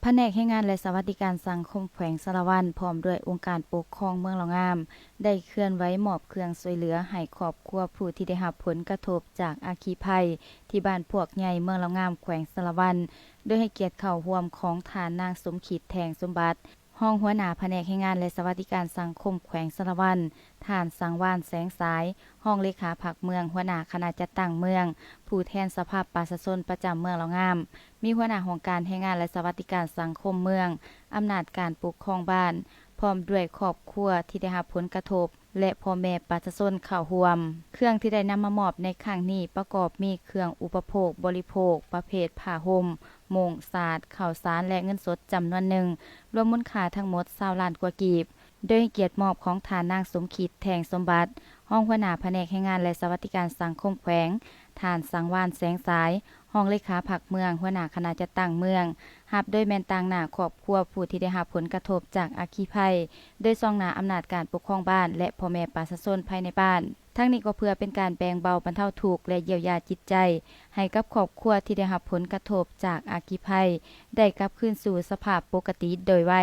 ພະແນກແຮງງານ ແລະ ສະຫວັດດີການສັງຄົມແຂວງສາລະວັນ ພ້ອມດ້ວຍອົງການປົກຄອງເມືອງເລົ່າງາມ ໄດ້ເຄື່ອນໄຫວມອບເຄື່ອງຊ່ວຍເຫຼືອໃຫ້ຄອບຄົວຜູ້ທີ່ໄດ້ຮັບຜົນກະທົບຈາກອັກຄີໄພ ທີ່ບ້ານພວກໃຫຍ່ ເມືອງເລົ່າງາມ ແຂວງສາລະວັນ ໂດຍໃຫ້ກຽດເຂົ້າຮ່ວມຂອງທ່ານນາງ ສົມຄິດ ແທງສົມບັດ ຮອງຫົວໜ້າພະແນກແຮງງານ ແລະ ສະຫວັດດີການສັງຄົມແຂວງສາລະວັນ, ທ່ານ ສັງວານ ແສງສາຍ ຮອງເລຂາພັກເມືອງ, ຫົວໜ້າຄະນະຈັດຕັ້ງເມືອງ, ຜູ້ແທນສະພາປະຊາຊົນປະຈຳເມືອງເລົ່າງາມ, ມີຫົວໜ້າຫ້ອງການແຮງງານ ແລະ ສະຫວັດດີການສັງຄົມເມືອງ, ອຳນາດການປົກຄອງບ້ານ, ພ້ອມດ້ວຍຄອບຄົວທີ່ໄດ້ຮັບຜົນກະທົບ ແລະ ພໍ່ແມ່ປະຊາຊົນເຂົ້າຮ່ວມ. ເຄື່ອງທີ່ໄດ້ນຳມາມອບໃນຄັ້ງນີ້ປະກອບມີເຄື່ອງອຸປະໂພກບໍລິໂພກປະເພດຜ້າຫົ່ມ, ມຸ້ງ, ສາດ, ເຂົ້າສານ ແລະ ເງິນສົດຈຳນວນໜຶ່ງ, ລວມມູນຄ່າທັງໝົດຊາວລ້ານກວ່າກີບ, ໂດຍໃຫ້ກຽດມອບຂອງທ່ານນາງ ສົມຄິດ ແທງສົມບັດ ຮອງຫົວໜ້າພະແນກແຮງງານ ແລະ ສະຫວັດດີການສັງຄົມແຂວງ, ທ່ານ ສັງວານ ແສງສາຍ ຮອງເລຂາພັກເມືອງ, ຫົວໜ້າຄະນະຈັດຕັ້ງເມືອງ, ຮັບໂດຍແມ່ນຕາງໜ້າຄອບຄົວຜູ້ທີ່ໄດ້ຮັບຜົນກະທົບຈາກອັກຄີໄພ, ໂດຍສ່ອງໜ້າອຳນາດການປົກຄອງບ້ານ ແລະ ພໍ່ແມ່ປະຊາຊົນພາຍໃນບ້ານ. ທັງນີ້ກໍເພື່ອເປັນການແບ່ງເບົາບັນເທົາທຸກ ແລະ ຢຽວຢາຈິດໃຈ ໃຫ້ກັບຄອບຄົວທີ່ໄດ້ຮັບຜົນກະທົບຈາກອັກຄີໄພ ໄດ້ກັບຄືນສູ່ສະພາບປົກກະຕິໂດຍໄວ.